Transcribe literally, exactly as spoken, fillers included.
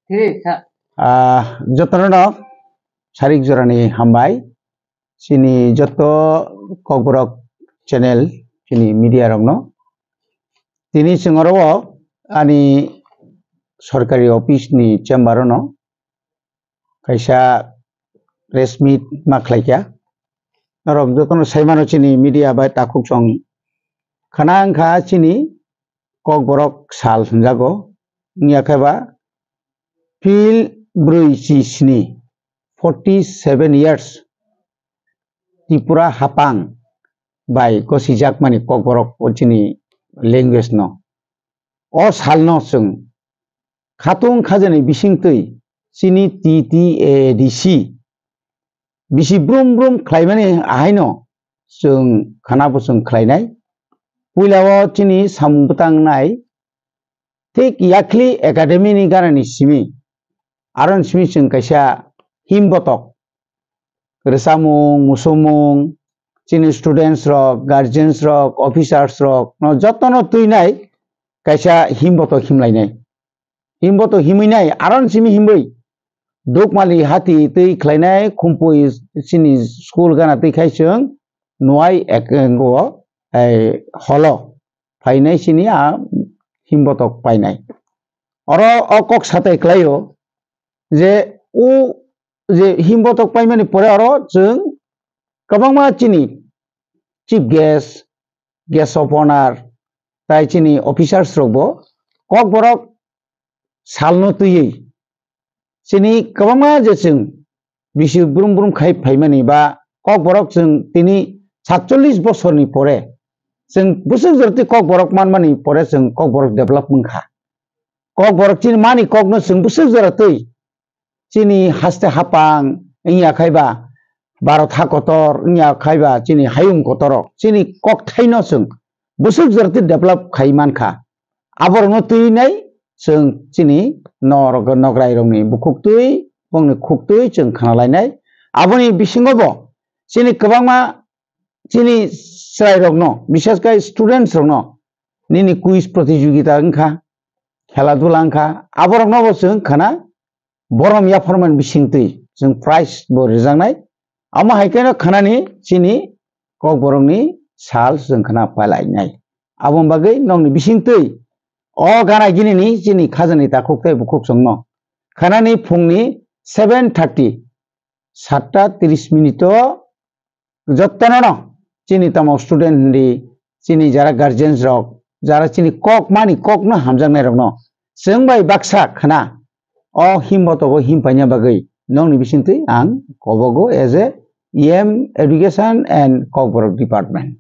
Three, sa- Ah, jotono no sarik jorani hambai. Chini joto Kokborok channel, chini media rokno. Tini chwng oro o ani sorkari office ni chamber o no kaisa press meet ma khlaikha. Norok jotono saimano chini media bai takhuk song khana wngkha chini Kokborok sal hwnjago. Wngya khe ba phil brwi chi sni, forty seven years, Tripura hapang bai gosijakmani Kokborok o chini language no. O salno chwng khatung khajani bisingtwi chini T T A A D C bisi brum brum khlaimani ahaino chwng khana bo chwng khlainai. Puila o chini samung bwtang nai thik Yakhli Academy ni ganani simi, aron simi chwng kaisa himbotok rwchapmung, musumung, chini students rok, guardians rok, officers rok no jotono twinai kaisa himbotok himlainai. Himbotok himwinai, aron simi himwi Dukmali hati twi khlainai, Khumpui chini school gana twi khai chwng nuai ek, go, ei, holo phainai chini a himbotok painai. Oro o kok satai khlaio je o je himbotok paimani pore oro chwng kwbangma chini chief guest, guest of honor, tai chini officers rokbo Kokborok salno twiwi chini kwbangma je chwng bisi brum brum khai phaimani ba Kokborok chwng tini satchollish bosorni pore chwng bwswk jora twi Kokborok manmani pore chwng Kokborok develop wngkha. Kokborok chini mani kokno chwng bwswk jora twi chini haste hapang wngya khai ba Bharat ha kotor wngya khai ba chini hayung kotorok chini kokthaino chwng bwswk jora twi develop khai mankha. Aborokno twinai chwng chini norok, nograi rokni bukhuk twi, bongni khuk twi chwng khna lainai. Aboni bisingo bo chini kwbangma chini chwrai rokno, bishesh khai students rokno nini quiz protijogita wngkha, khela dula wngkha, aborokno bo chwng khna borom yapharmani bisingtwi chwng prize bo rwjaknai. Amo hai kheno khnani chini Kokborokni sal chwng khna pailainai. Aboni bagwi nokni bisingtwi o gana ginini chini khajani takhuk tei bukhuk chwngno khanani phungni seven thirty, satta tris minute o jotono no chini tamo student hindi, chini jara guardians rok, jara chini kok mani kokno hamjaknai rokno chwng bai baksa khna o himbotogo him paina bagwi nokni bisingtwi ang kobogo as a E M education and Kokborok department.